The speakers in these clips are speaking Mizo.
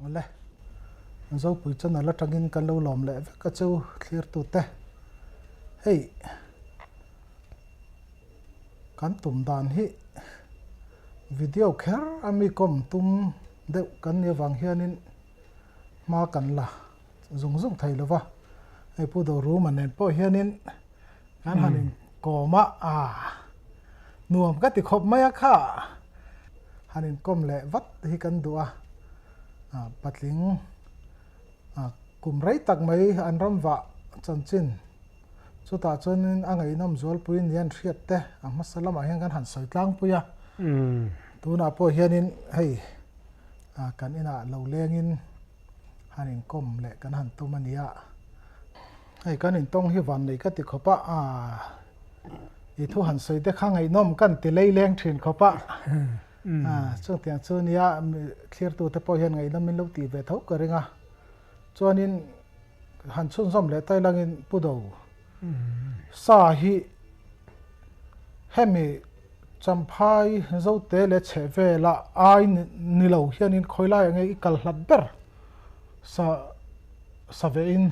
Awle, Zopui channel atangin kan lo lawm leh vek a cheu thlirtute. Hei kan tum dan hi video kher a mi kawm tum deuh kan nih avang hianin hma kan la zung zung thei lova. Hei Pu Doruma nen pawh hianin kan han inkawm a, ah nuam ka ti khawp mai a kha. Han inkawm leh vat hi kan duh a, ah patling ah kum rei tak mai an ram vah chanchin chutah chuanin a ngaihnawm zualpui ni an hriat te a hmasa lamah hian kan han sawi tlangpui a, tunah pawh hianin hei ah kan inah lo lengin han inkawm leh kan han tum a nia. Hei kan intawng hi van nei ka ti khawp a, aah i thu han sawi te kha ngaihnawm kan ti lei leng thin khawp a, aah chutiang chu nia thlirtu te pawh hian ngaihnawm in lo tih ve tho ka ring a, chuanin han chhunzawm leh tai langin Pu Do sa hi hemi Champhai Zote leh chheh vela ai ni lo hianin khawi laiah nge i kal hlat ber sa sa vehin.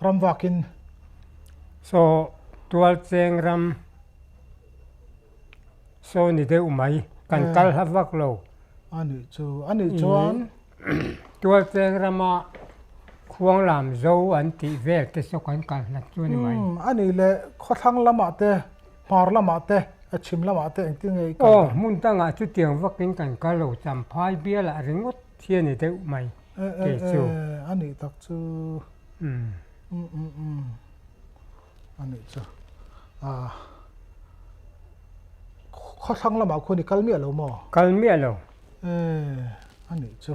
ram vakin. Saw tual cheng ram saw ni deuh mai kan kal hla vak lo. A nih chu a nih chuan. Tual cheng rama khuang lam zo an tih vel te saw kan kal hlat chu a ni mai. A nih leh khawthlang lamah te hmar lamah te a chhim lamah te engtin nge i kal? Aw hmun dangah chutiang vakin kan kal lo Champhai bialah ringawt hi a ni deuh mai. Kei chu. A nih tak chu. A nih chu. Khawthlang lamah khuan i kal miah lo maw? Kal miah lo. A nih chu.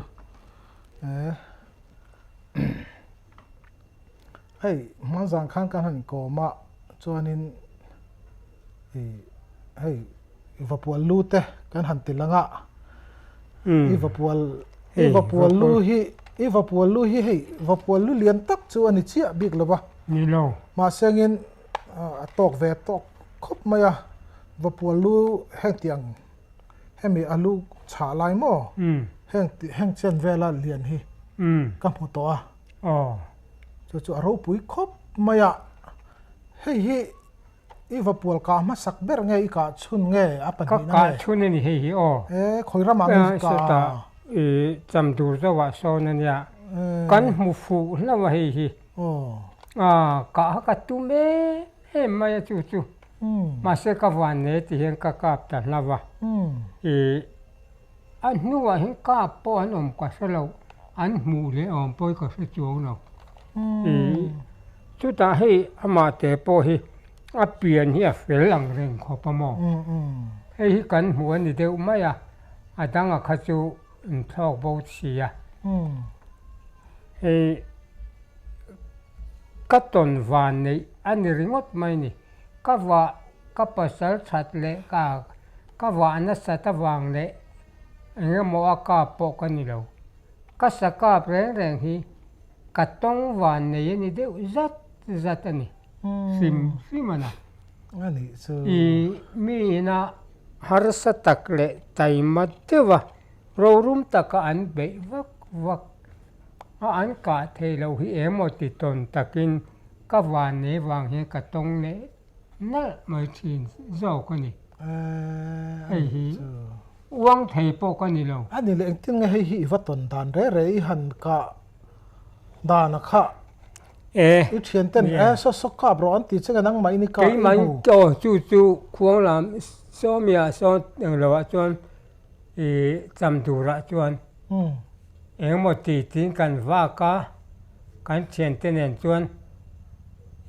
Hei hmanzan khan kan han inkawm a chuanin hei Vapual lu te kan han ti lang a, i vapual i vapual lu hi i vapual lu hi hei vapual lu lian tak chu a ni chiah bik lo va. Ni lo. Mahse angin a tawk ve tawk khawp mai a, vapual lu heng tiang hemi a lu chhah lai maw heng heng chen vela lian hi ka hmu tawh a. Chu chu a ropui khawp mai a, hei hi. I va pual kah hmasak ber nge i kah chhun nge a pahnihna nge? Ka kah chhun a ni hei hi aw. E khawi ramah nge i kah? Sawtah i cham dur zoah sawn a nia. Kan hmu fuh hlauh a hei hi. Aw. Kah kha ka tum em em mai a chu chu. Mahse ka van nei ti hian ka kap ta hlauh a. I a hnuah hian kap pawh an awm ka hre lo. An hmuh leh awm pawh hi ka hre chuang lo. I chutah hei amah te pawh hi a pian hi a fel ang reng khawp a maw? Hei hi kan hmuh a ni deuh mai a, a danga kha chu inthlawk bo si a. Hei ka tawn van neih a ni ringawt mai ni. Ka vah ka pasal that leh ka ka vah nasat avang leh eng emaw a kap pawh ka ni lo. Ka sa kap reng reng hi ka tawng van nei a ni deuh zat zat a ni hrim hrim a na. I mi ina harsa tak leh taima deuha rorum taka an beih vak vak a an kah theih loh hi emaw ti tawn takin ka van nei vang hian ka tawng leh nalh mai thin zawk a ni. Hei hi uang thei pawh ka ni lo. A ni leh engtin nge hei hi i va tawn dan re re i han kah dan a kha i thian ten e saw saw kap rawh an ti che nge nangmah in i kah i hmu. Aw chu chu khuang lam sawmia sawn englo ah chuan i cham durah chuan engemaw ti tiin kan vak a. Kan thiante nen chuan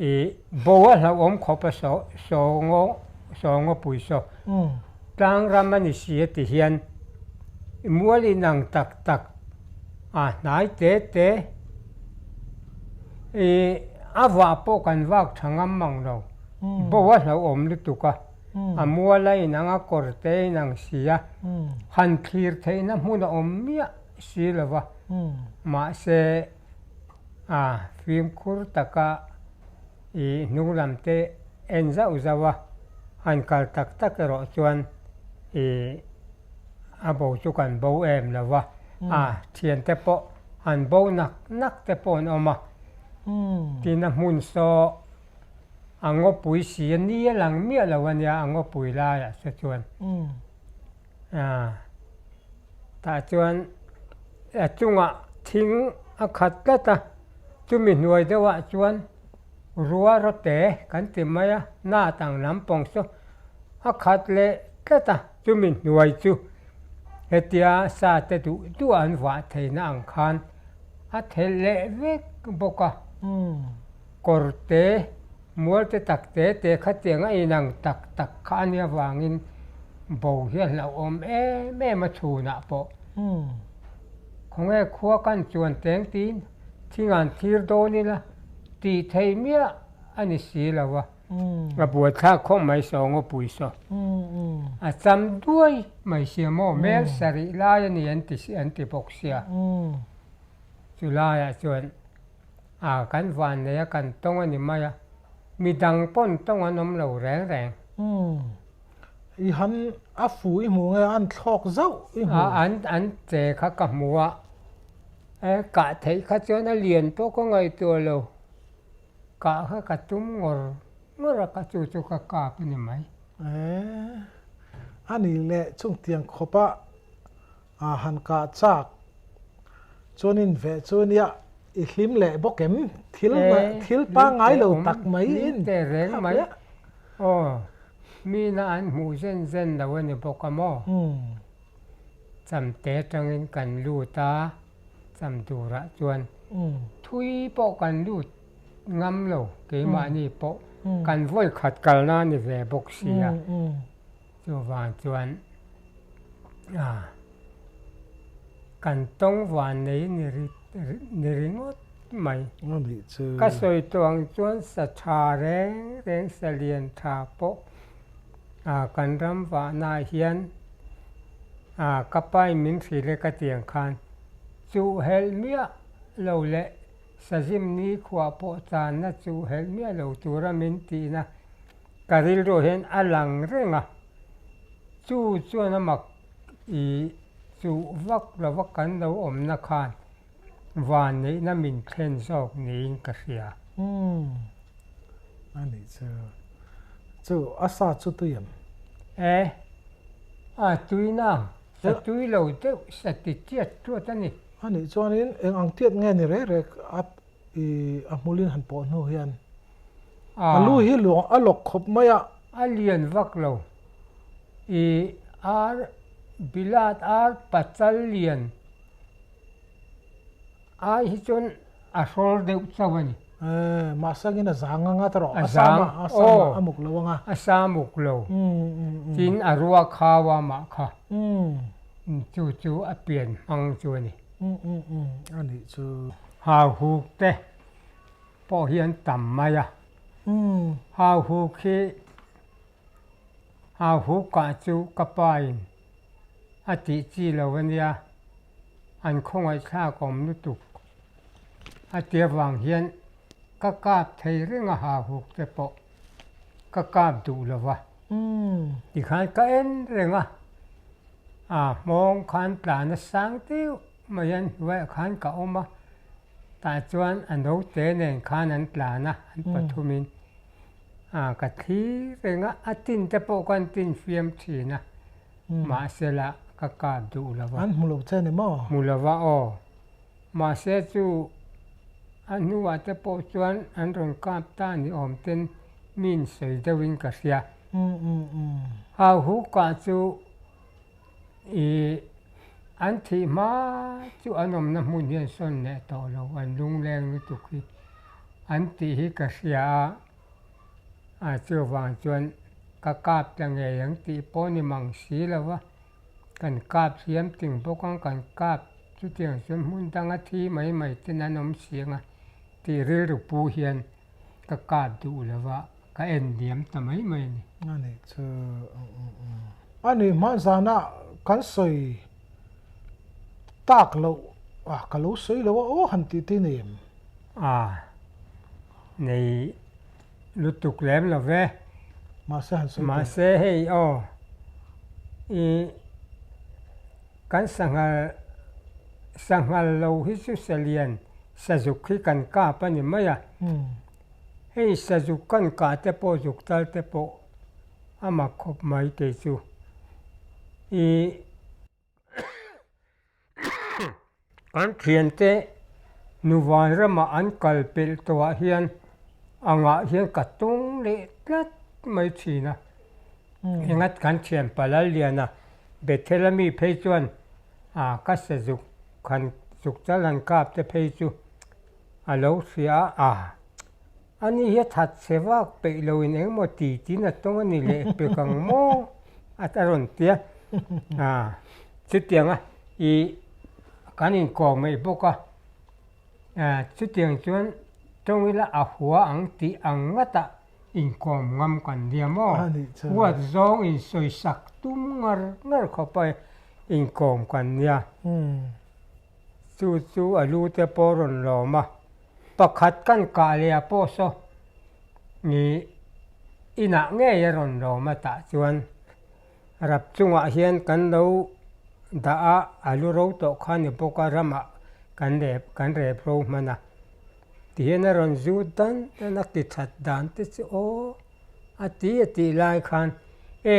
ih bo a hlauhawm khawp a saw saw ngaw saw ngawpui saw tlang ram a ni si a ti hian mual inang tak tak a hnai te te ih a vah pawh kan vak tha ngam mang lo bo a hlauhawm lutuk a a mual a inang a kawr te a inang si a han thlir theihna hmun a awm miah si lo va. Mahse, a fimkhur taka i hnung lam te en zauh zauh a, han kal tak tak erawh chuan i A bo chu kan bo em lo va, a thiante pawh an bo nak nak te pawh an awm a. Tin a hmun saw a ngawpui si a ni a lang miah lo a nia a ngawpui laiah te chuan. Tah chuan a chungah thing a khat tlat a, chumi hnuai deuhah chuan rua rawte kan ti mai a, nat ang lampang saw a khat leh tlat a, chumi hnuai chu hetia sa te duh duh an vah theihna ang khan a thelh leh vek bawk a, kawr te mual te tak te te khatiang a inang tak tak kha a nia vangin bo hi a hlauhawm em em a chhunah pawh. Khawnge khua kan chuan teng tiin thingan thlir dawn ila tih theih miah a ni si lo a, a buaithlak khawp mai saw ngawpui saw. A cham duai mai sia maw mel sarih lai a ni an ti an ti bawk sia. Chu laiah chuan a kan van nei a kan tawng a ni mai a, midang pawn tawng an awm lo reng reng. I han a fu i hmu nge an thlawk zauh i hmu? An an che kha ka hmu a, e kah theih kha chuan a lian pawh ka ngaihtuah lo, kah kha ka tum ngawr ngawr a ka chu chu ka kap a ni mai. E a nih leh chungtiang khawpa A han kah chak chuanin veh chu nia i hlim leh bawk em? Thil thil pangngai lo tak mai in teh reng mai. Aw, mina an hmuh zen zen lo a ni bawk a maw? Chamte atangin kan lut a, cham turah chuan thui pawh kan lut ngam lo keimahni pawh kan vawi khat kalna a ni ve bawk si a. Chuvang chuan kan tawng van nei ni ringawt mai. Ka sawi tawh ang chuan sa tha reng reng sa lian tha pawh kan ram vahnaah hian ka pain min hrilh e ka tiang khan chuhhelh miah lo leh sazim nikhua pawh channa chuhhelh miah lo tura min tihna Ka rilru hian a lang reng a, chu chuan a mak i chuh vak lova kan lo awmna khan vanneihna min thlen zawk niin ka hria. Umm, a nih chu. Chu a sa chu tui em? E, a tui nang, sa tui lo deuh sa ti tiat tuat a ni. A nih chuanin eng ang tiat nge ni rek rek a I a hmulin han pawh hnu hian a lu hi luang a lawk khawp mai a. A lian vak lo. I ar bilat ar pachal lian ai hi chuan a hrawl deuh chauh a ni. E, mahse angin a zang anga ta rawh. A zang, a sam a muk lo anga. A sam muk lo. Tin a rua khau a mah kha. Chu chu a pian hmang chu a ni. A nih chu. Hauhuk te pawh hi an tam mai a. Hauhuk hi Hauhuk kah chu ka pa in a tih chi lo a nia, an khawngaihthlak awm lutuk a ti avang hian ka kap thei reng a hauhuk te pawh ka kap duh lo va. Tikhan ka en reng a, a hmawng khan tlan a sang deuh mai an hnuaiah khan ka awm a, tah chuan a naute nen khan an tlan a, an pathumin a ka thlir reng a, a tin te pawh khan tin fiam thin a, mahsela ka kap duh lo va. An hmu lo che ni maw? Hmu lo va aw, mahse chu a hnuah te pawh chuan an rawn kap ta ni awm ten mi in sawi deuhin ka hria. Hauhukah chu. I an thih hma chu an awmna hmun hi an sawn leh tawh lo, an lungleng lutuk hi an tih hi ka hria a, a chuvang chuan ka kap ta ngei ang tih pawh ni mang si lo va, kan kap hliam ting bawk ang, kan kap chutiang chuan hmun danga thi mai mai ten an awm si ang a tih rilru pu hian ka kap duh lo va, ka en diam ta mai mai a ni. A nih chu. A nih hma zanah kan sawi tak loh a, ka lo sawi lo a aw han tih te nei em? A, nei lutuk lem lo ve. Mahse han sawi teh. Mahse hei aw, i. Kan sanghal sanghal lo hi chu salian sazuk hi kan kap a ni mai a. Hei sazuk kan kah te pawh zuk tal te pawh a mak khawp mai kei chu. Ih Kan thiante nuvan ramah an kal pelh tawhah hian angah hian ka tung leh tlat mai thin a. Engat kan thian Palalliana Bethel a mi phei chuan ka sazuk han zuk chal han kap te phei chu a lo hria a. Ani hi a that chhe vak peih loin engmaw ti tin a tawng a ni leh pek ang maw a rawn ti a. Chutianga ih kan inkawm mai bawk a, chutiang chuan tawng ila a hua ang tih ang ngatah inkawm ngam kan nia maw? Huat zawng insawisak tum ngar ngar khawp a inkawm kan nia. Chu chu a lu te pawh rawn lawm a, pakhat kan kah leh a pawh saw ni inah ngei a rawn lawm a tah chuan rap chungah hian kan lo dah a, a lu ro tawh kha ni bawk a ramah kan rep kan rep ro hman a tihian a rawn zut dan dan a ti that dan te chu aw a ti a tih lai khan e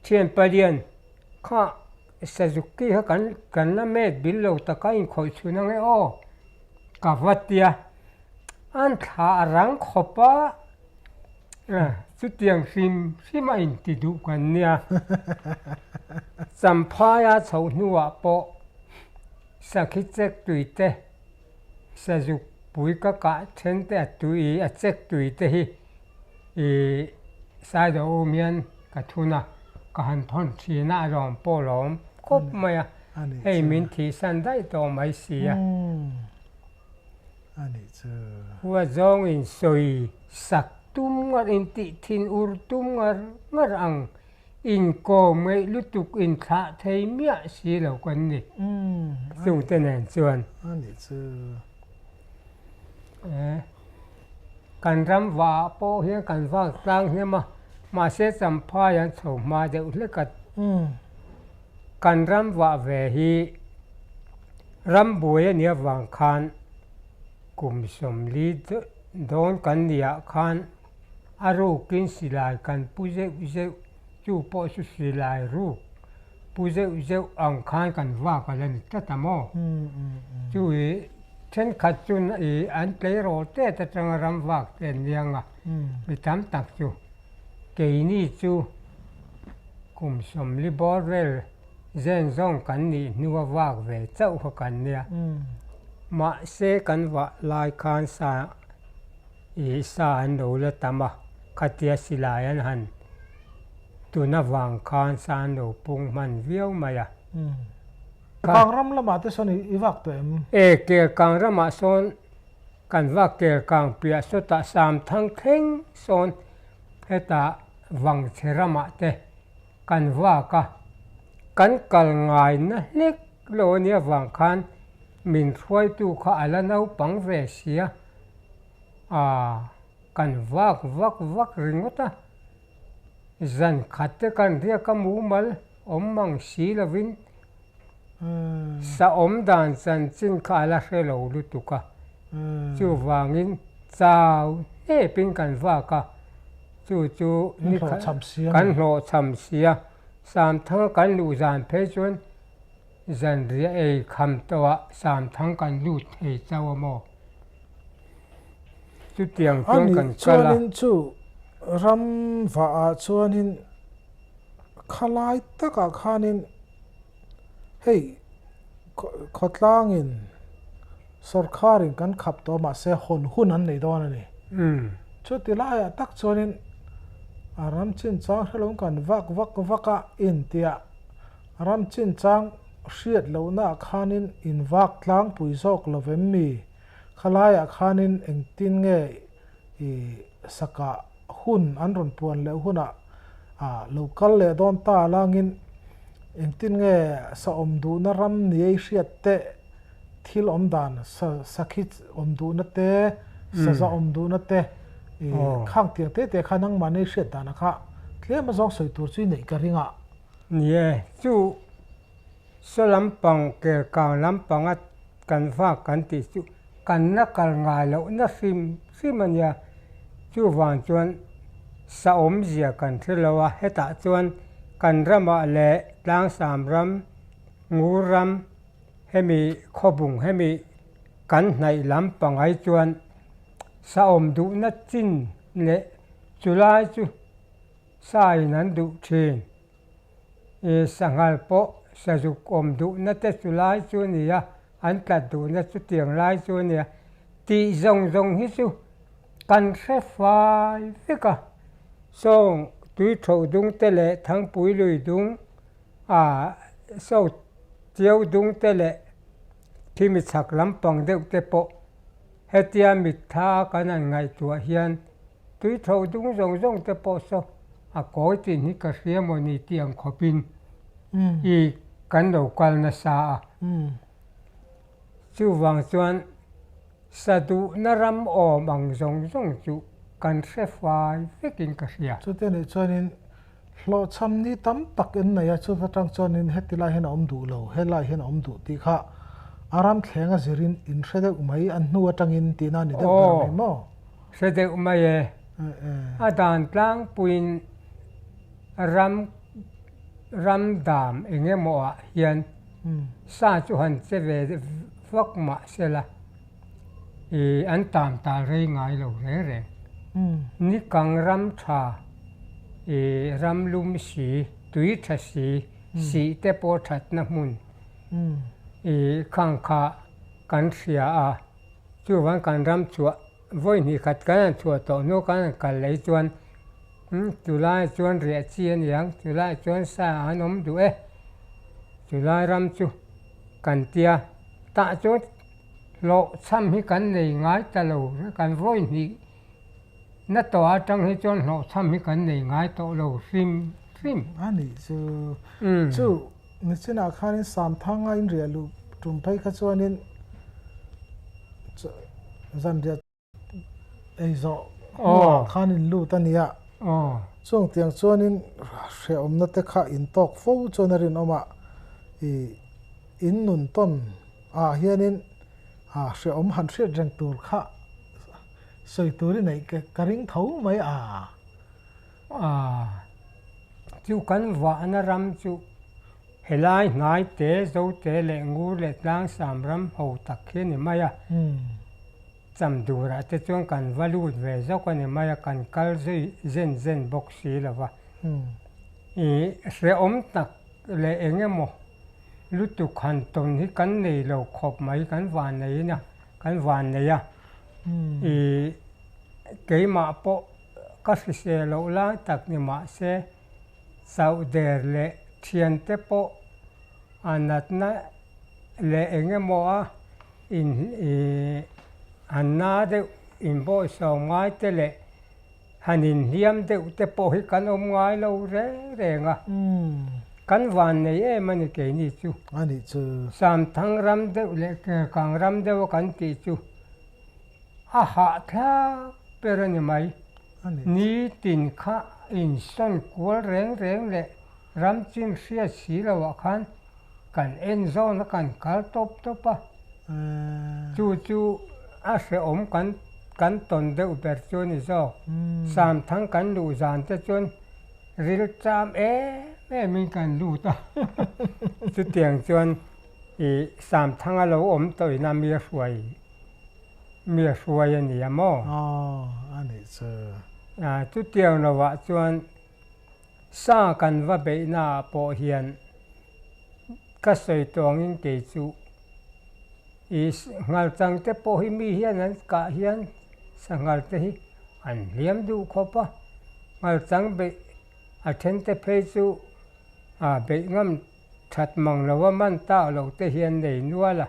thian palian kha Suzuki kha kan kan la met bil lo taka inkhawih chhun ang e aw ka va tia an thla a rang khawp a chutiang hrim hrim a inti duh kan nia Champhaia chhoh hnuah pawh sakhi chek tui te Sazuk pui ka kah then te a tui a chek tui te hi Ih Saido um hian ka thun a, ka han thawn thin a, a lawm pawh lawm khawp mai a, hei min thihsan daih tawh mai si a. Hua zawng in sawi sak tum ngar in tih thin ur tum ngar ngar ang inkawm ngeih lutuk inthlah thei miah si lo kan ni chungte nen chuan. Kan ram vah pawh hian kan vak tlang hnem a, mahse Champhai an chho hma deuh hlek a. Kan ram vah ve hi ram buai a nih avang khan kum sawmli dawn kan nih ah khan a rukin silai kan pu zeuh zeuh, chu pawh chu silai ruk pu zeuh zeuh ang khan kan vak a la ni tlat a maw? Chu i Thenkhat chu i an tleirawl tet atanga ram vak te an liang a, mi tam tak chu keini chu kum sawmli bawr vel zen zawng kan nih hnua vak ve chauh kha kan nia. Mahse kan vah lai khan sa i sa an lo la tam a, khatia silai an han tun avang khan sa an lo pung hman viau mai a. Kang ram lamah te sawn i vak tawh em? E, Kelkang ramah sawn kan vak Kelkang piah sawtah Samthang thleng sawn hetah Vangchhe ramah te kan vak a, kan kal ngaina hlek lo a nia vang khan min hruaitu kha a la naupang ve sia, aa kan vak vak vak ringawt a, zan khat te kan riak a mumal. Awm mang si lovin sa awm dan chanchin kha a la hre lo lutuk a, chuvangin chau hnepin kan vak a, chu chu ni kan hlawhchham si a, Samthanga kan luh zan phei chuan zanriah ei kham tawhah Samthang kan lut thei chauh a maw? Chutiang chuan kan kal a. Anih chuanin chu ram vahah chuanin Khalai takah khanin hei khawtlangin sawrkharin kan khap tawh mahse hawn hun an nei dawn a ni. Chuti laiah tak chuanin a ram chinchang hre loin kan vak vak vak a intiah ram chinchang hriat lohnaah khanin in vak tlangpui zawk lo vem mi? Khalaiah khanin engtin nge i sakah hun an rawn puan leh hunah lo kal leh dawn ta langin engtin nge sa awm duhna ram ni ei hriat te thil awm dan sa sakhi awm duhna te saza awm duhna te khang tiang te te kha nangmah nei hriat dana kha tlem a zawng sawi tur chu i neih ka ring a. Ni e, chu. Saw lampang Kelkang lampanga kan vak kan tih chu kan la kal ngai lohna hrim hrim a nia. Chuvang chuan sa awmzia kan hre lo a, hetah chuan kan ramah leh Tlangsam ram, Ngur ram, hemi khawbung hemi kan hnaih lampang ai chuan sa awm duhna chin leh chulai chu sa in an duh thin. I sanghal pawh sazuk awm duhna te chu lai chu a ni a, an tlat duhna chu tiang lai chu a ni a. Tih zawng zawng hi chu kan hre fai vek a. Sawng Tuithoh dung te leh Thangpui lui dung, a so Tiau dung te leh Thimi chhak lampang deuh te pawh hetia mittha kan han ngaihtuah hian Tui tho dung zawng zawng te pawh saw a kawi tin hi ka hria maw ni tih ang khawpin i kan lo kal nasa a. Chuvang chuan sa duhna ram awm ang zawng zawng chu kan hre fai vekin ka hria. Chutiang nih chuanin hlawhchham ni tam tak in nei a, chu atang chuanin heti lai hian a awm duh lo, helai hian a awm duh tih kha a ram thleng a zirin in hre deuh mai, an hnu atangin tihna a ni deuh ber mai maw? Hre deuh mai e. A dan tlangpuiin ram ram dam eng emaw ah hian sa chu han che ve vak mah se la ih an tam tal rei ngai lo reng reng. Ni kang ram tha ih ram lum si tui tha si sih te pawh thatna hmun ih khang kha kan hria a. Chuvang kan ram chhuah vawi hnih khat kan han chhuah tawh hnu kan han kal leh chuan chulai chuan riah chi a ni ang, chulai chuan sa an awm duh e, chulai ram chu kan tia tah chuan hlawhchham hi kan nei ngai ta lo, kan vawi hnih na tawh atang hi chuan hlawhchham hi kan nei ngai tawh lo hrim hrim. A nih chu, chu Nichinah khanin Samthanga in riah luh tum phei kha chuanin zanriah ei zawh hnuah khan in lut a nia. Chuang tiang chuanin hrehawmna te kha in tawk fo chuan a rinawm a, ih in nun tawn ah hianin hrehawm han hriat reng tur kha sawi tur i neih ka ring tho mai a. Chu kan vahna ram chu helai hnai te, Zote leh Ngur leh Tlangsam ram ho tak khi a ni mai a. Chamdurah te chuan kan va lut ve zawk a ni mai a, kan kal zui zen zen bawk si lo va. Ih hrehawm tak leh eng emaw lutuk han tawn hi kan nei lo khawp mai, kan vanneiin a, kan vannei a. Ih keimah pawh. Ka hrisel loh lai tak ni mah se, chauh der leh thiante pawh a natna leh eng emaw a in han na deuh inbawihsawm ngai te leh han inhliam deuh te pawh hi kan awm ngai lo reng reng a. Kan van nei em a ni keini chu. A nih chu. Samthang ram deuh leh Kelkang ram deuh a kan tih chu. A hahthlak ber a ni mai. Nitin kha insawn kual reng reng leh ram chin hriat si loah khan kan en zawn a kan kal tawp tawp a. Chu chu a hrehawm kan kan tawn deuh ber chu a ni zawk. Samthang kan luh zan te chuan rilṭam em emin kan lut a. Chutiang chuan ih Samthanga lo awm tawhin a mi a hruai. Mi a hruai a ni a maw? Aw, a nih chu. Chutiang lovah chuan sa kan va beihnaah pawh hian ka sawi tawngin kei chu i nghalchang te pawh hi mi hian an kah hian sanghal te hi an hliam duh khawp a, nghalchang beih a then te phei chu beih ngam that mang lova man tak lo te hian nei nual a.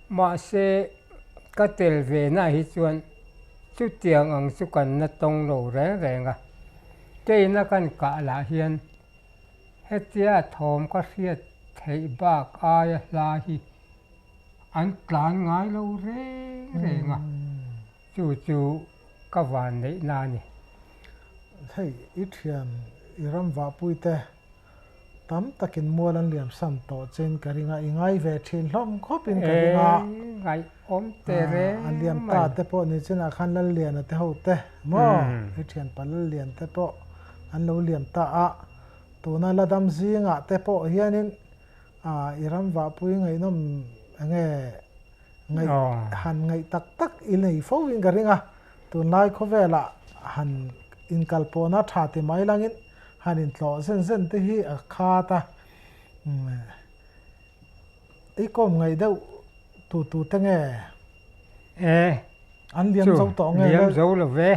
Mahse, ka tel ve na hi chuan chutiang ang chu kan na tawng lo reng reng a. Keina kan kah lah hian hetia thawm ka hriat theih bak aia hla hi an tlan ngai lo reng reng a, chu chu ka van neih na a ni. Hei, i thian i ram vahpui te. Tam takin mual an liam san tawh chein ka ring a, i ngai ve thin hlawm khawpin ka ring a. E, ngaihawm teh reng A liam ta mai. te pawh ni chinah khan Lalliana te ho te maw, i thianpa Lallian te pawh an lo liam ta a, tuna la dam zingah te pawh hianin i ram vahpui ngaihnawm enge ngaih han ngaih tak tak i nei fo in ka ring a, tunlai khawvelah han inkalpawhna tha ti mai langin han intlawh zen zen te hi a khat a, i kawm ngaih deuh tu tu te nge? E, An liam chu zo tawh nge? Liam zo lo ve.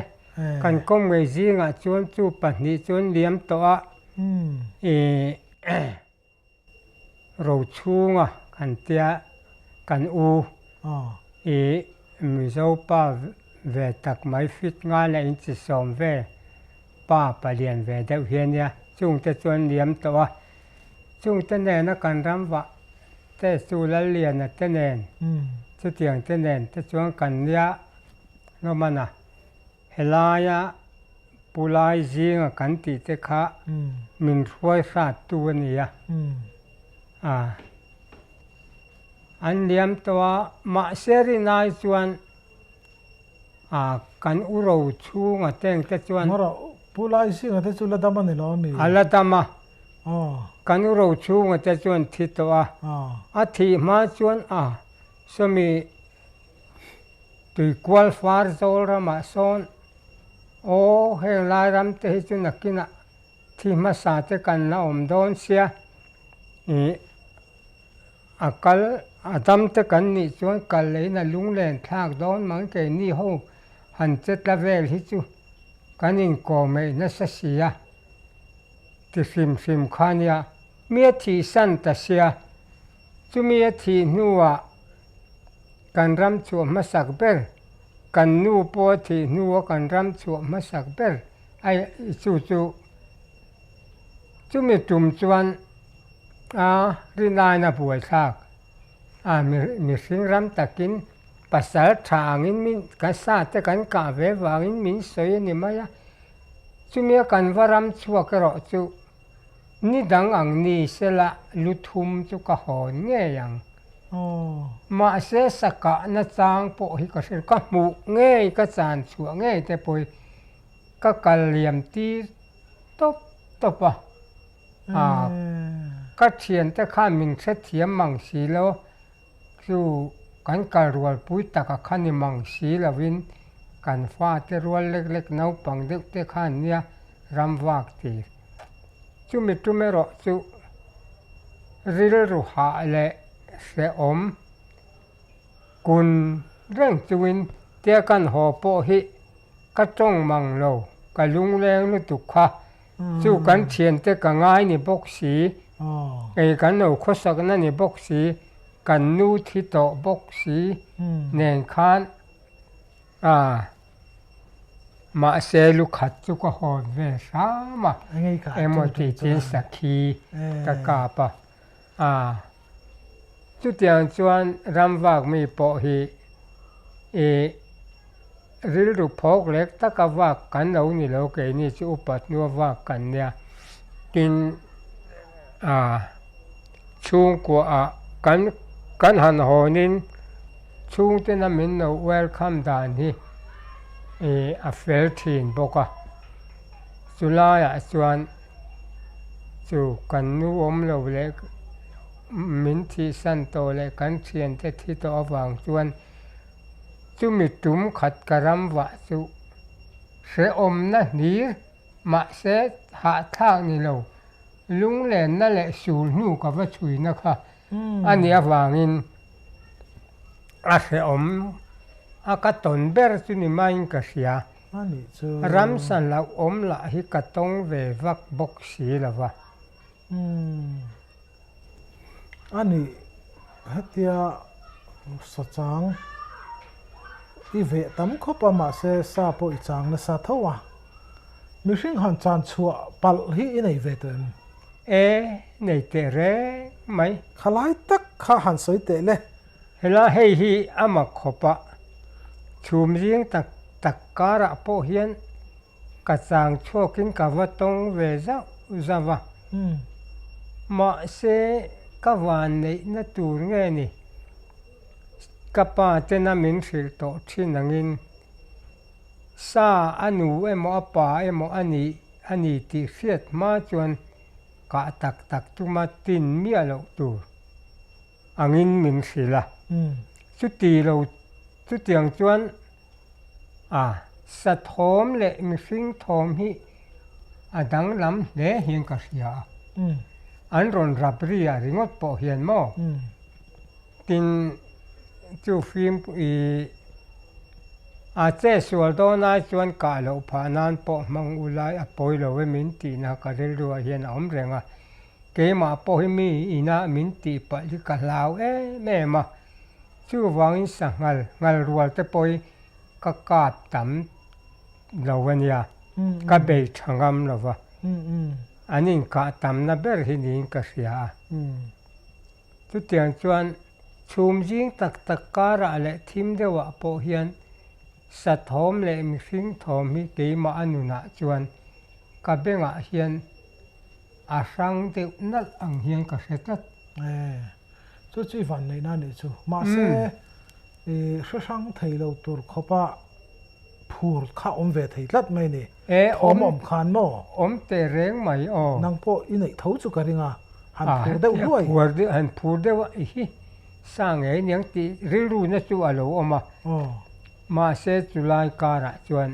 Kan kawm ngaih zingah chuan chu pahnih chuan liam tawh a, i Rochhunga kan tia kan u i Mizo pa ve tak mai fit nga leh in chi sawm vel pa palian ve deuh hi a nia, chungte chuan liam tawh a, chungte nena kan ram vah te chu Lalliana te nen chutiang te nen te chuan kan nia hlawm a na. Helaia Pu Lai zinga kan tih te kha min hruai hrat tu a ni a. A an liam tawh a, mahse rinai chuan a kan u ro chhunga teng te chuan. Mara, Pu Lai zinga te chu la dam a ni lo a mi? A la dam a. Kan u ro chhunga te chuan thi tawh a. A thih hma chuan a sawmi Tuikual far zawl ramah sawn, Aw, heng lai ram te hi chu nakinah thi hmasa te kan la awm dawn sia, ih, a kal, a dam te kan nih chuan kal leiin a lunglen thlak dawn mang keini ho han che tla vel hi chu kan inkawm eih nasa si a, ti hrim hrim kha nia, mi a thihsan ta sia, chumi a thih hnuah Kan ram chhuah hmasak ber, kan nu pawh a thih hnua kan ram chhuah hmasak ber a chu chu chumi tum chuan a rinaiin a buaithlak a, mihring ram takin pasal tha angin min kan sa te kan kah ve vangin min sawi a ni mai a, chumia kan va ram chhuak erawh chu Ni dang ang ni sela lu thum chu ka hawn ngei ang. Mahse sakahna chang pawh hi ka hre ka hmuh ngei ka chan chhuah ngei te pawh hi ka kal liam tir tawp tawp a. Ka thiante khan min hrethiam mang si lo Chu kan kal rualpui taka kha ni mang si lovin kan fate rual lek lek naupang deuh te khan nia ram vak tir. Chumi tum erawh chu rilru hah leh hrehawm kun reng chungin tia kan haw pawh hi ka tawng mang lo, ka lungleng lutuk kha. Chu kan thiante ka ngai ni bawk si. Kei kan lo khawsakna ni bawk si, kan nu thi tawh bawk si nen khan a mahse lu khat chu ka hawn ve hram a, emaw tih chin sakhi ka kap a, a chutiang chuan ramvak mi pawh hi ih Rilru phawk lek taka vak kan lo ni lo keini chu upa hnua vak kan nia. Tin, ah, chhungkuaah kan kan han hawnin chhungtena min lo welcome dan hi ih a fel thin bawk a. Chulaiah chuan chu kan nu awm lo leh min thihsan tawh leh kan thiante thi tawh avang chuan Chumi tum khat ka ram vah chu hrehawmna hlir mahse hahthlak ni lo, lunglenna leh sul hnu ka va chhuina kha a nih avangin a hrehawm a ka tawn ber chu ni maiin ka hria. Ramsa hlauhawm lah hi ka tawng ve vak bawk si lo va. A nih hetia sachang i veh tam khawp a mahse sa pawh i chang nasa tho a, mihring han chan chhuah palh hi i nei ve tawh em? E, nei teh reng mai. Khalai tak kha han sawi teh le. Hela hei hi a mak khawp a, chhum zing tak tak karah pawh hian Ka chang chhuakin ka va tawng ve zauh zauh a. Mahse, ka vanneihna tur nge ni? Ka pa tena min hrilh tawh thin angin sa a nu emaw a pa emaw a nih a ni tih hriat hma chuan kah tak tak tuma tin miah loh tur angin min hrilh a. Chuti lo chutiang chuan a sa thawm leh mihring thawm hi a danglam hle hian ka hria a. An rawn rap ri ah ringawt pawh hian maw? Tin, chu fim i a che sual dawn ai chuan kah loh phah nan pawh hmang u lai a pawi lo e min tihna ka rilruah hian a awm reng a. Keimah pawh hi mi inah min tih palh hi ka hlau em em a. Chuvangin sanghal nghal rual te pawh hi ka kap tam lo a nia, ka bei tha ngam lo va. An inkah tamna ber hi niin ka hria a. Chutiang chuan chhum zing tak tak karah leh thim deuhah pawh hian sa thawm leh mihring thawm hi keimah a nunah chuan ka bengah hian a hrang deuh nalh ang hian ka hre tlat. E, chu chu i van neihna a nih chu. Mahse, i hre hrang thei lo tur khawpa phur kha awm ve thei tlat mai ni. E, Thawm awm khan maw? Awm teh reng mai aw. Nang pawh i neih tho chu ka ring a, han phur deuh hluai. Phur deuh, han phur deuh a, i hi sa ngei aniang tih rilru na chu a lo awm a. Mahse chulai karah chuan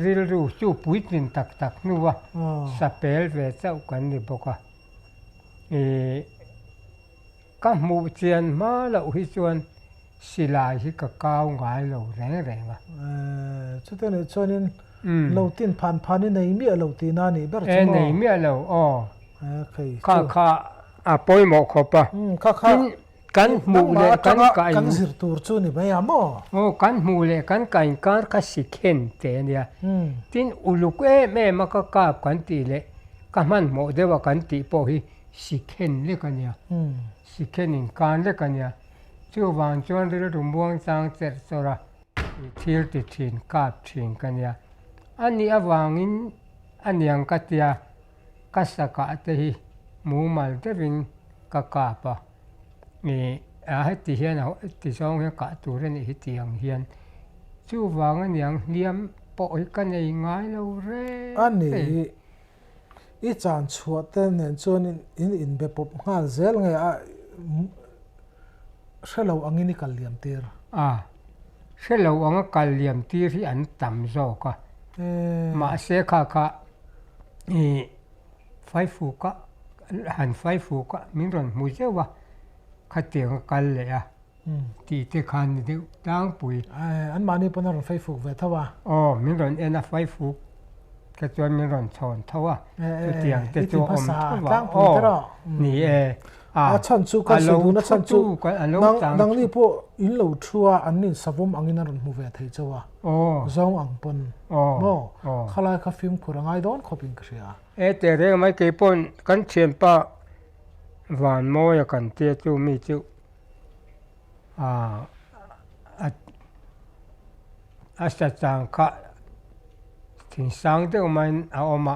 rilru chu puitlin tak tak hnua sa pel ve chauh kan ni bawk a. I ka hmuh chian hma loh hi chuan silai hi ka kau ngai lo reng reng a. Chutah nih chuanin lo tin phan phan i nei miah lo tihna a nih ber chu maw? E nei miah lo aw. Kha kha a pawimawh khawp a. Kha kha Tin kan hmuh leh kan kain. Kan zir tur chu ni mai a maw? Aw kan hmuh leh kan kain kar kha si khen te a nia. Tin uluk em em a ka kap kan tih leh ka hmanhmawh deuh a kan tih pawh hi si khen lek a nia. Si khen inkan lek a nia. Chuvang chuan rilru muang chang cherh chawrh a thil ti thin kap thin ka nia. A nih avangin a niang ka tia ka sakah te hi mumal deuhin ka kap a. Ih a heti hian a ti zawng hian kah tur a nih hi tih ang hian chuvang a niang hliam pawh hi ka nei ngai lo reng. A nih I chan chhuah te nen chuan in inbe pawp nghal zel nge a hre lo angin i kal liam tir? A, hre lo anga kal liam tir hi an tam zawk a. Mahse kha kha i faifuka han faifuka min rawn hmu zeuh a, khatiang a kal leh a. Tih te khan ni deuh tlangpui. An mahni pawn a rawn faifuk ve tho a. Aw, min rawn en a faifuk te chuan min rawn chhawn tho a, chutiang te chu a awm tho a. Aw, ni e. A chhan chu ka sawi duhna chhan chu nangni pawh in lo thu a, an nin savawm angin a rawn hmu ve thei chauh a, zawng ang pawn maw khalai kha fimkhur a ngai dawn khawpin ka hria. E teh reng mai keipawn kan thianpa Vanmawia kan tia chu mi chu a sa chang kha thinsang deuh maiin a awm a,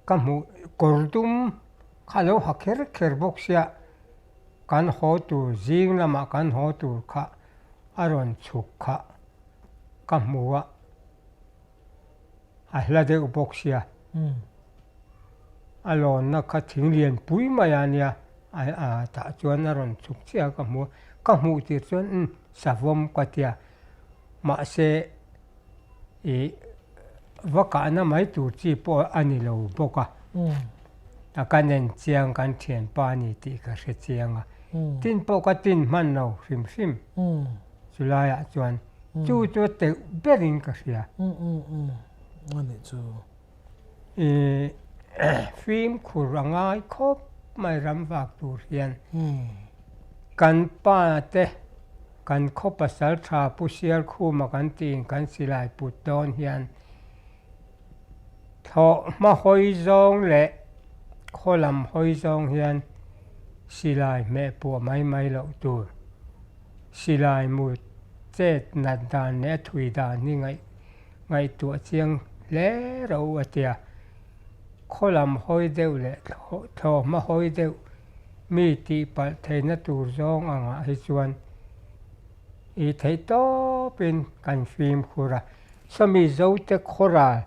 ka hmuh kawr dum kha a lo ha kher kher bawk sia, kan haw tur zing lamah kan haw tur kha a rawn chhuk kha ka hmu a. A hla deuh bawk sia. A lawnna kha thing lian pui mai a nia, a tah chuan a rawn chhuk chiah a ka hmu a, ka hmuh tir chuan umm savawm ka tia, mahse ih va kahna mai tur chi pawh a ni lo bawk a, a ka nen chiang kan thianpa a ni tih ka hre chiang a, tin pawh ka tin hman lo hrim hrim. Chulaiah chuan chu chu a teuh berin ka hria. A nih chu. I fimkhur a ngai khawp mai ram vak tur hian. Kan pa te, kan khaw pasal tha Pu Sialkhuma kan tiin kan silai put dawn hian thlawh hma hawi zawng leh khaw lam hawi zawng hian silai hmeh puah mai mai loh tur. Silai mu chet nat dan leh a thui dan hi ngaih ngaihtuah chiang hle ro a tia. Khaw lam hawi deuh leh thlawhhma hawi deuh mi tih palh theihna tur zawng angah hi chuan i theih tawpin kan fimkhur a. Sawmi Zote khaw ral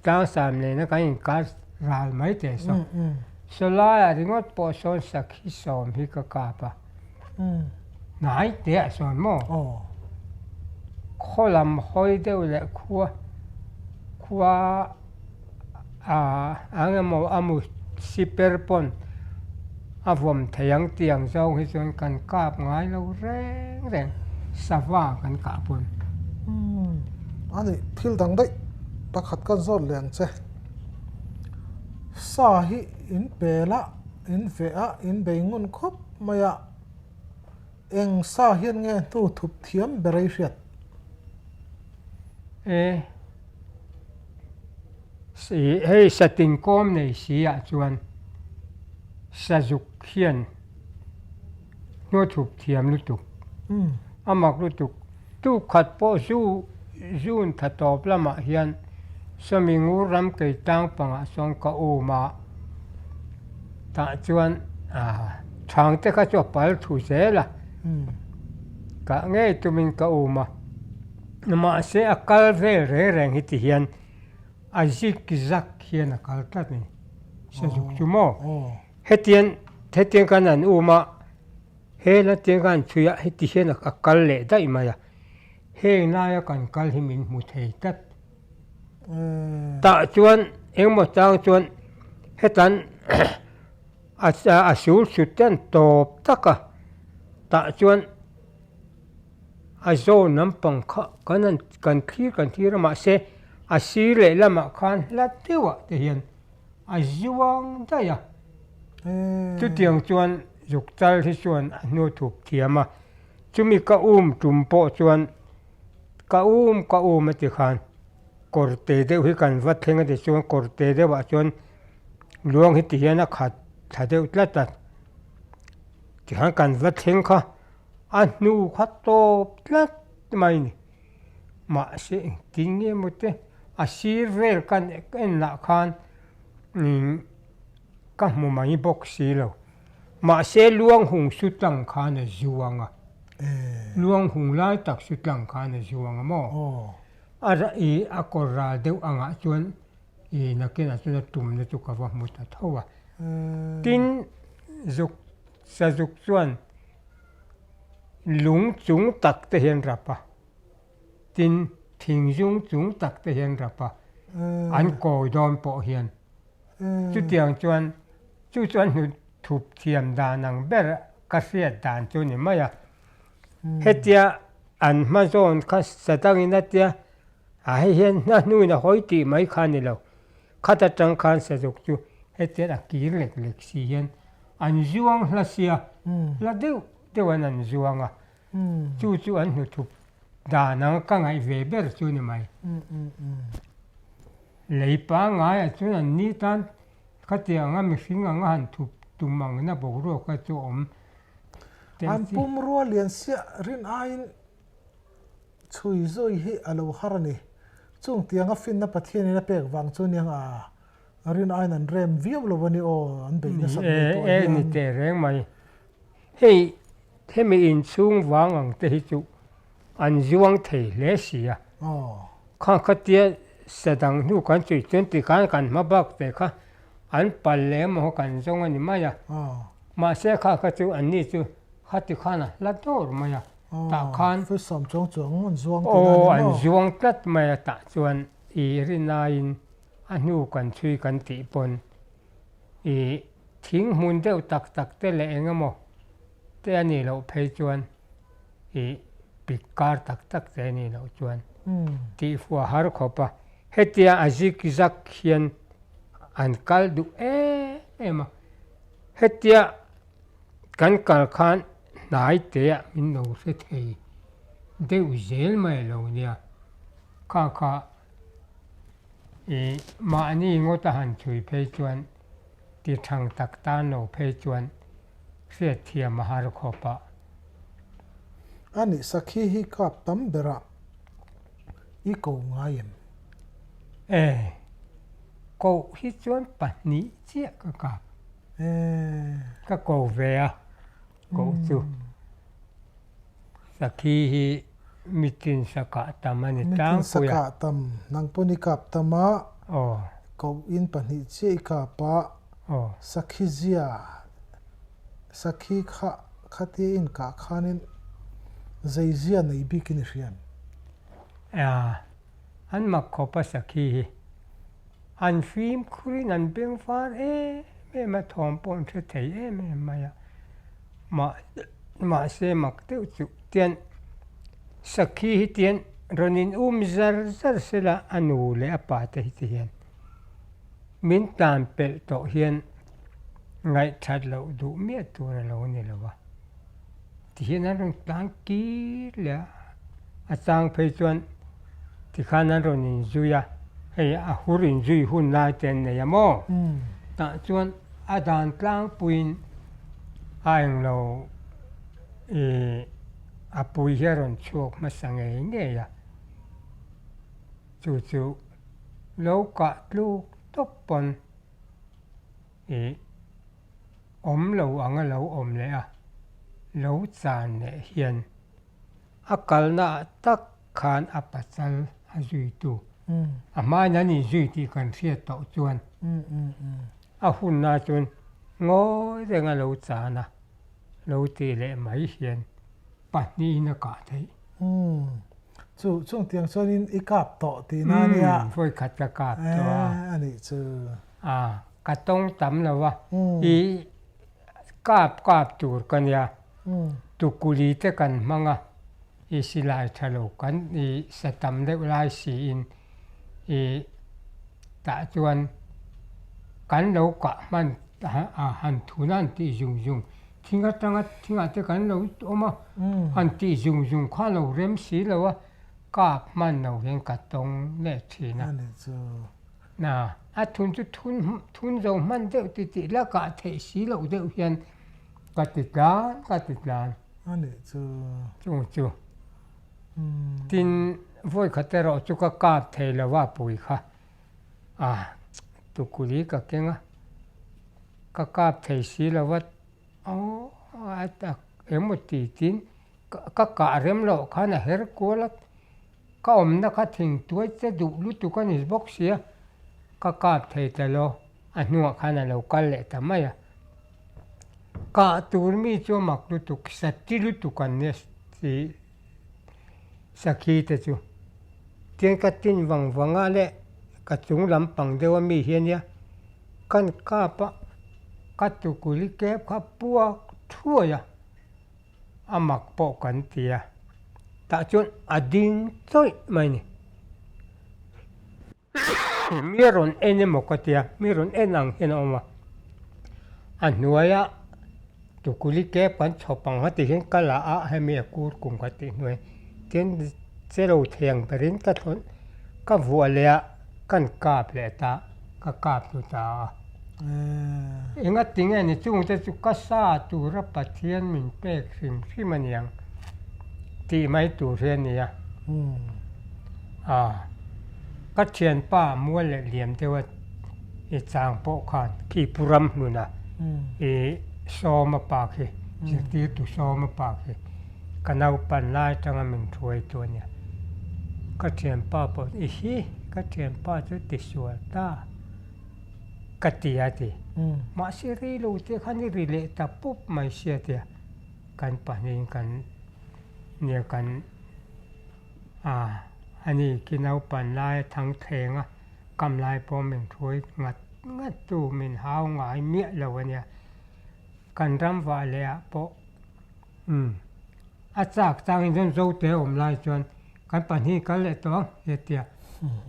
tlangsam nena kan inkar ral mai teh saw. Saw laiah ringawt pawh sawn sakhi sawm hi ka kap a. Hnai teh ah sawn maw? Khaw lam hawi deuh leh khua khua ang emaw a mu siper pawn a vawm thei ang tih ang zawng hi chuan kan kap ngai lo reng reng sava kan kah pawn. A nih thil dang daih pakhat kan zawt leh ang che. Sa hi in pel a, in veh a, in bei ngun khawp mai a. Eng sa hian nge hnu thup thiam ber ei hriat? E. Si, hei satin kawm nei si ah chuan sazuk hian hnu thup thiam lutuk. A mak lutuk. Tuk khat pawh zu zun tha tawp lamah hian sawmi ngur ram kei tlang pangah sawn ka um a, tah chuan chhang te kha chu a pal thu zel a, kah ngei tumin ka um a, mahse a kal vel reng reng hi ti hian a zik zak hian a kal tlat a ni, sazuk chu maw hetiang hetiang khan an um a. He la te khan chhui a heti hian a kal leh daih mai a, heng laia kan kal hi min hmu thei tlat. Tah chuan engemaw chang chuan hetan a sul sut te an tawp tak a, tah chuan a zawn lampang kha kan han kan thlir kan thlir a mahse a sir leh lamah khan hla deuhah te hian a zuang daih a, chutiang chuan zuk chal hi chuan a hnu thup thiam a, chumi ka um tum pawh chuan ka um ka um a ti khan kawr te deuh hi kan va thleng a ti chuan kawr te deuh ah chuan luang hi ti hian a khat thla deuh tlat a, tikhan kan va thleng kha a hnu kha tawp tlat mai a ni. Mahse engtin nge maw te a sir vel kan en lah khan ka hmu mai bawk si lo. Mahse luang hung su tlang khan a zuang a, luang hung lai tak su tlang khan a zuang a maw? A i a kawr ral deuh angah chuan i nakinah chuan a tumna chu ka va hmu ta tho a. Tin, zuk sazuk chuan Lung chung tak te hian rap a, tin thingzung chung tak te hian rap a, an kawi dawn pawh hian. Chutiang chuan chu chuan hnu thup thiam dan ang ber ka hriat dan chu ni mai a. Hetia an hma zawn kha sadangin a tia, a hei hian hna hnuin a hawi tih mai kha a ni lo. Khat atang khan sazuk chu hetian a kir lek lek si hian an zuang hla sia, hla deuh deuh an an zuang a, chu chu an hnuthup dan ang ka ngaih ve ber chu ni mai. Lei pangngai ah chuan an ni tan khatiang anga mihring anga han thup tum ang na boruak kha chu awm teh chi. An pumrua lian siah rin aiin Chhui zui hi a lo har a ni. Chung tianga finna Pathianin a pek vang chu aniang a, rin aiin an rem viau lo a ni aw, an beih nasat mai pawh hian. Ni e, ni teh reng mai. Hei hemi inchhung vang ang te hi chu an zuang thei hle si a. Kha khatia sadang hnu kan chhui chuan tikhan kan hma bak ve kha an pal leh emaw kan zawng a ni mai a. Mahse kha kha chu anni chu khati khan a hla dawr mai a. Tah khan First sawm chuang chuang an zuang tih na ni maw? Aw an zuang tlat mai a tah chuan i rinaiin a hnu kan chhui kan tih pawn i thing hmun deuh tak tak te leh eng emaw te a nih loh phei chuan i pik kar tak tak te a nih loh chuan tihfuah har khawp a. Hetia a zik zak hian an kal duh em em a. Hetia kan kal khan hnai teah min lo hre thei deuh zel mai lo nia. Kha kha ih mahni ngawt a han chhui phei chuan ti thang tak tan lo phei chuan hriatthiam a har khawp a. A nih sakhi hi kap tam berah i ko ngai em? E. Koh hi chuan pahnih chiah ka kap. Ka ko ve a, koh chu. Sakhi hi mitin sakah tam a ni Mitin tlangpui a. sakah tam, nang pawn i kap tam a, Aw. koh in pahnih chiah i kap a, Aw. sakhi zia, sakhi kha khatia inkah khanin zei zia nei bikin i hriam. Aa, an mak khawp a sakhi hi. An fimkhurin an beng var em em a, thawm pawh an hre thei em em mai a. Mah mahse mak deuh chu tian sakhi hi tian rawn in um zar zar sela a nu leh a pa te hi ti hian min tlan pelh tawh hian ngaihthat loh duh miah tur a lo ni lo a. Tihian an rawn tlan kir leh a, a chang phei chuan tikhan an rawn inzui a, hei a hur inzui hun lai te an nei a maw? Tah chuan a dan tlangpuiin a englo ih a pui hi a rawn chhuak hmasa ngei ngei a, chu chu lo kah tluk tawp pawn ih awm lo anga lo awm leh a, lo chan leh hian a kalna ah tak khan a pasal a zuitu, a hmain an inzui tih kan hriat tawh chuan a hunna chuan ngawi reng a lo chan a, lo tih leh mai hian pahnihin a kah theih. Chu chung tiang chuanin i kap tawh tihna a nia. Vawi khat ka kap tawh a. A nih chu. A, ka tawng tam lo a, i kap kap tur ka nia, tukuli te kan hmang a, i silai tha lo kan i sa tam deuh lai siin i tah chuan kan lo kah hman a han thun a han tih zung zung thing atanga thingah te kan lo awm a, han tih zung zung kha a lo rem si lo a, kap hman lo hian ka tawng leh thin a. Na, a thun chu thun thun zo hman deuh ti tih la kah theih si loh deuh hian ka ti tlan ka ti tlan. A nih chu. Chung chu. Tin, vawi khat erawh chu ka kap thei lo a pui kha. A, tukuli ka keng a, ka kap thei si lo a, aw a tak emaw ti tin ka kah rem loh khan a her kual a. Ka awmna kha thingtuai che duh lutuk a ni bawk sia, ka kap thei ta lo, a hnuah khan a lo kal leh ta mai a. Kah tur mi chu a mak lutuk, sati lutuk an nia tih sakhi te chu. Tin ka tin vang vang a leh ka chung lampang deuh a mi hi a nia, kan kap a, ka tukuli kep kha puak thuai a. A mak pawh kan ti a, tah chuan a ding chawih mai ni. Mi rawn en emaw ka tia, mi rawn en ang hian a awm a. A hnuaia tukuli kep kan chhawp ang kha ti hian ka la a, hemi a kur kum ka tih hnuai tin che lo thei ang berin ka thlawn ka vuah leh a, kan kap leh ta, ka kap hnu ta a. Engati nge ni chungte chu ka sa tura Pathian min pek hrim hrim a niang tih mai tur hi a ni a. A, ka thianpa mual leh liam deuha i chang pawh khan khi Pu Ramhluna i Sawma pa khi, zirtirtu Sawma pa khi ka naupan lai atanga min hruai tu a nia. Ka thianpa pawh i hi ka thianpa chu tisual ta. Ka ti a ti. Mahse rei lo te khan i ri leh ta pawp mai sia tia kan pahnihin kan nia kan a ani khi naupan laia thang thleng a kam lai pawh min hruai ngat ngat tu min hau ngai miah lo a nia. Kan ram vah leh ah pawh umm a chak changin chuan Zote awm lai chuan Kan pahnih kal leh tawh ang he tia.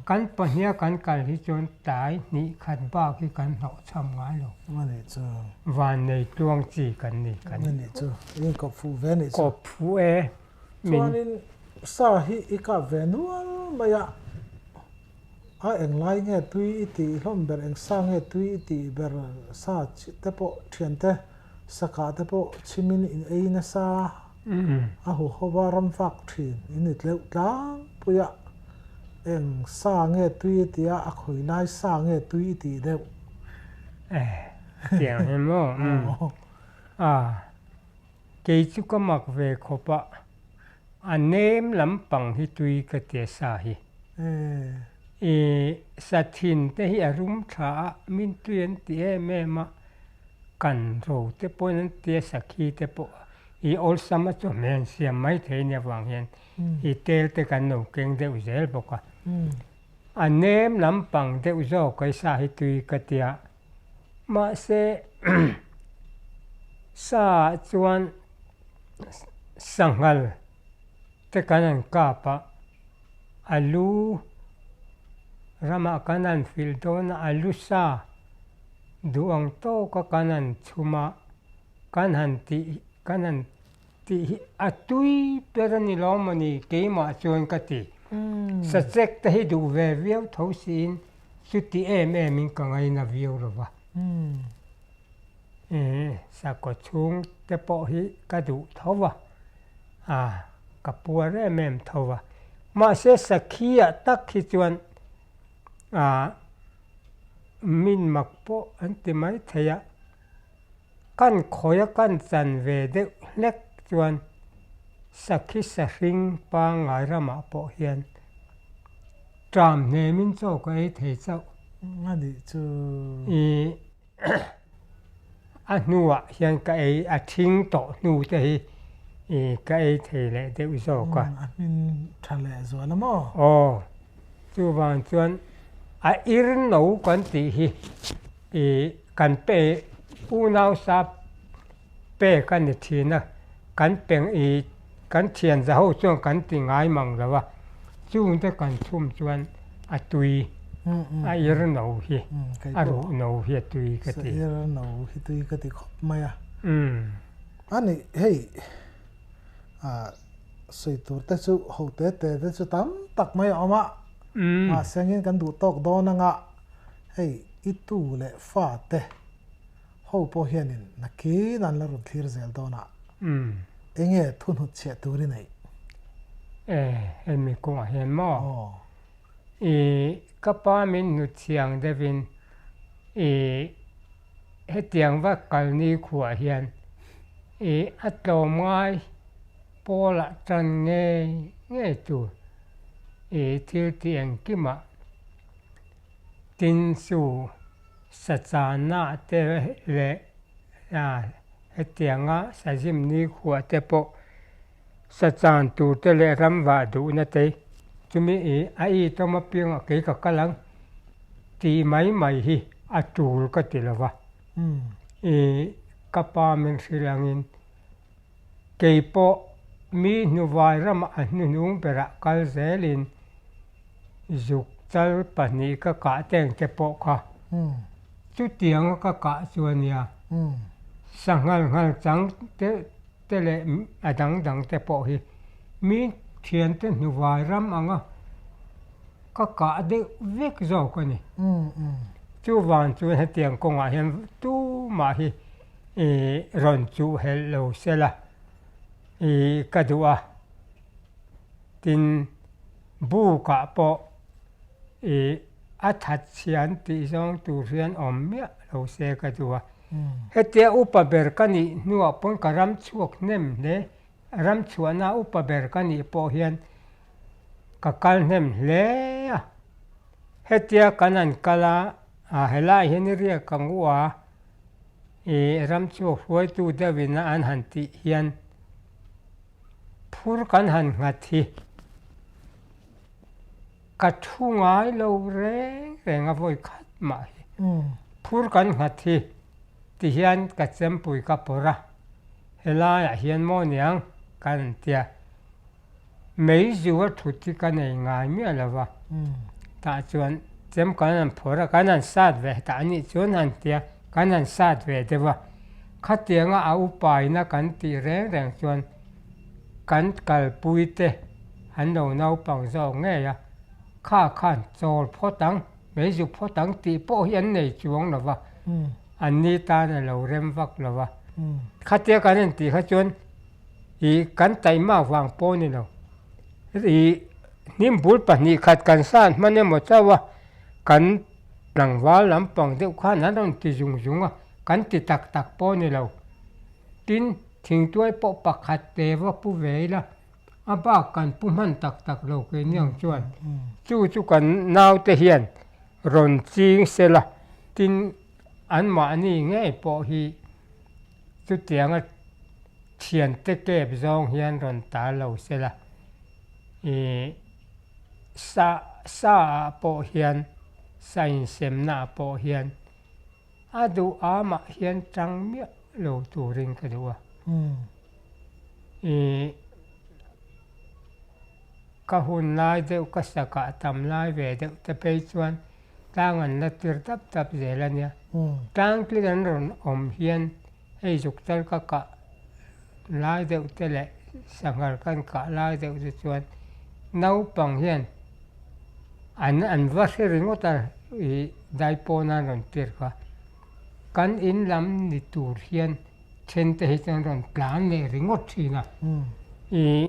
Kan pahniha kan kal hi chuan tlai hnih khat bak hi kan hlawhchham ngai lo. A nih chu. Van nei tluang chi kan ni kan. A nih chu. I inkawp fuh ve a nih chu. Kawp fuh e. Min. Chuanin sa hi i kap ve nual mai a. A englai nge tui i tih hlawm ber, eng sa nge tui i tih ber sa te pawh thiante sakah te pawh chhimin in ei nasa. A huhova ram fak thin in ni tleuh tlangpui a. Eng sa nge tui i tih a, a khawi lai sa nge tui i tih deuh? Eh, tiang hi maw? Umm. A, kei chu ka mak ve khawp a, a nem lampang hi tui ka ti a sa hi. I sa thin te hi a rum tha a, min tui an ti em em a, kan ro te pawhin an ti a, sakhi te pawh i awlsam a chawhmeh an siam mai thei nia vang hian i tel te kan lo keng deuh zel bawk a. A nem lampang deuh zawk a i sa hi tui ka tia. Mahse sa ah chuan sanghal te kan han kap a, a lu ramah kan han filh dawn a, a lu sa duh ang tawka kan han chhum a, kan han tih kan han tih hi a tui ber a ni lo maw ni keimah chuan ka ti. Sachek te hi duh ve viau tho siin chuti em em in ka ngaina viau lo va. Sakhaw chhung te pawh hi ka duh tho va, a ka puar em em tho va. Mahse sakhi ah tak hi chuan a min mak pawh an ti mai thei a. Kan khawi a kan chan ve deuh hlek chuan sakhi sahring pangngai ramah pawh hian ṭam hnemin chaw ka ei thei chauh. A nih chu. I a hnuah hian ka ei a ṭhing tawh hnu te hi i ka ei thei leh deuh zawk a. A hmin ṭha leh zual a maw? Aw, chuvang chuan a ir no kan tih hi I kan pe unau sa pek a ni thin a, kan peng i kan thian za ho chuan kan ti ngai mang lo a, chungte kan chhum chuan a tui a ir no hi a ruh no hi a tui ka ti. Sa ir no hi tui ka ti khawp mai a. A ni hei sawi tur te chu ho te te te chu tam tak mai a awm a, mahse angin kan duh tawk dawn anga. Hei i tu leh fa te ho pawh hianin nakin an la rawn thlir zel dawn a, enge thu hnutchhiah tur i neih? E, hemi kawngah hian maw? I ka pa min hnutchhiah ang deuhin i hetiang va kal ni khuah hian i a tlawm ngai pawlah tan ngei ngei tur i thil tih engkimah Tin chu sachana te leh hetianga sazim nikhua te pawh sachan tur te leh ramvah duhna te chumi ih a itawm apiangah kei ka kal ang tih mai mai hi a tul ka ti lo va. Ih ka pa min hrilh angin Kei pawh mi hnuvai ramah a hnuhnung berah kal zelin zuk chal pahnih ka kah teng te pawh kha chutianga ka kah chu a nia. Sanghal nghal chang te te leh a dang dang te pawh hi mi thiante hnuvai ram anga ka kah deuh vek zawk a ni. Chuvang chuan hetiang kawngah hian tumah hi I rawn chuh helh lo sela i ka duh a, tin bukah pawh i a that chhia an tih zawng tur hian awm miah lo se ka duh a. Hetia upa ber ka nih hnuah pawn ka ram chhuak hnem hle, ram chhuahna upa ber ka nih pawh hian ka kal hnem hle a. Hetia kan han kal a, helaiah hian i riak ang u a, I ram chu hruaitu deuhin an han tih hian phur kan han nghat hi ka thu ngai lo reng reng a vawi khat mah hi. Phur kan nghat hi ti hian ka chempui ka pawrh a, helaiah hian maw niang kan han tia. Meizu a thut hi ka nei ngai miah lo va, tah chuan chem kan han phawrh a, kan han sat ve tah anih chuan han tia kan han sat ve deuh a, khatianga a upaina kan tih reng reng chuan kan kalpui te an lo naupang zawk ngei a, kha khan chawl phawt ang, meizu phawt ang tih pawh hi an nei chuang lo va, an ni tan a lo rem vak lo va, khatia kan han tih kha chuan. I kan taima vang pawh ni lo. I Hnim bul 2 khat kan san hman emaw chauh a, kan tlangval lampang deuh khan an rawn ti zung zung a, kan ti tak tak pawh a ni lo. Tin, thingtuai pawh pakhat te va pu ve ila, a bak kan pu hman tak tak lo keini ang chuan chu chu kan naute hian rawn ching sela, tin anmahni ngei pawh hi chutianga thiante kep zawng hian rawn tar lo sela. Ih sa sa ah pawh hian sa insemna ah pawh hian a duh amah hian tang miah lo turin ka duh a. Ih ka hun lai deuh ka sakah tam lai ve deuh te phei chuan tlang an la tir dap dap zel a nia. Tlang tling an rawn awm hian Hei zuk tal ka kah lai deuh te leh sanghar kan kah lai deuh te chuan naupang hian an an va hre ringawt a ih daipawn an rawn tir kha. Kan in lam ni tur hian then te hi chuan rawn tlan leh ringawt thin a. Ih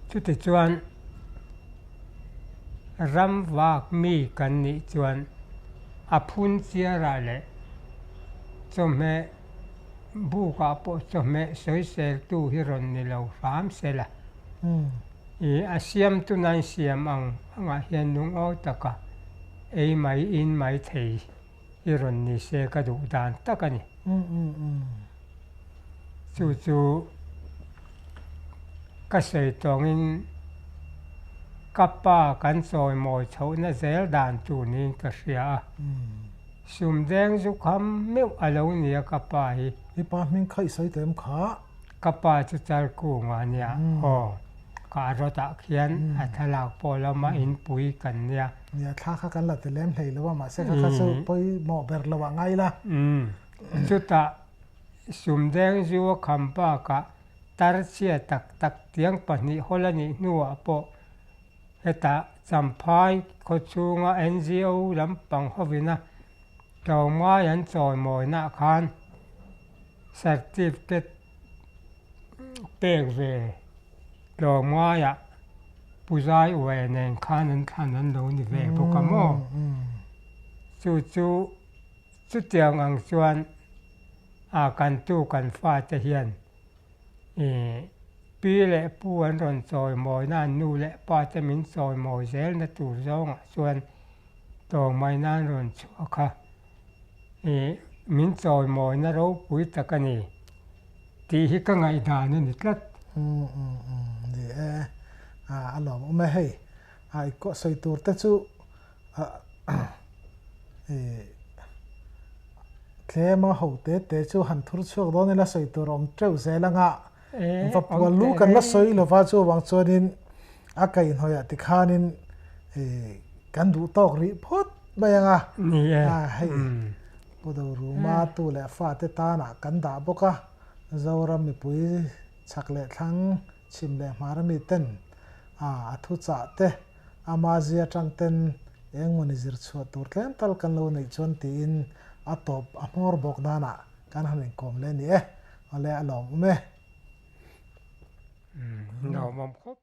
Chutichuan ram vak mi kan nih chuan a phun chiarah leh chawhmeh bukah pawh chawhmeh sawiseltu hi rawn ni lo hram se la. Ih a siamtu nan siam ang angah hian lungawi taka ei mai in mai thei hi rawn ni se ka duh dan tak a ni. Chu chu ka sawi tawngin ka pa kan chawimawi chhohna zel dan tur niin ka hria a. Sumdeng zu kham meuh a lo nia ka pa hi. I pa hming kha i sawi tawh em kha? Ka pa chu Chalkunga a nia aw. Ka rawtah khian a thlalak pawh lama inpui kan nia. Nia thla kha kan la ti lem hlei lo a mahse kha kha chu pawimawh ber lo ah ngai la. Chutah Sumdeng zu a kham bakah tar chhia tak tak tiang pahnih hawl a nih hnuah pawh hetah Champhai khawchhunga NGO lampang hovina tlawmngai an chawimawinaah khan certificate pek ve tlawmngaiah Pu Zai Uaia nen khan an thlan an lo ni ve bawk a maw? Chu chu Chutiang ang chuan a kantu kan fate hian ih pi leh pu an rawn chawimawina an nu leh pa te min chawimawi zelna tur zawngah chuan tawngmaina an rawn chhuak a, ih min chawimawina ropui tak a ni tih hi ka ngaihdan a ni tlat. Umm umm umm ni e, a lawmawm e hei, a i sawi tur te chu Tlema ho te te chu han thur chhuak dawn ila sawi tur a awm teuh zel anga va pual lu kan la sawi lova chuvang chuanin a kaihhnawih ah tikhanin kan duh tawk rih phawt mai anga hei Pu Doruma tu leh fate tanah kan dah bawk a Zoram mipui chhak leh thlang chhim leh hmar ami ten a thuchah te Ama zia atang ten engmawni zir chhuah tur tlem tal kan lo neih chuan tiin a tawp a hmawr bawk danah kan han inkawm leh a ni e. Awle a lawmawm e. Lawmawm khawp.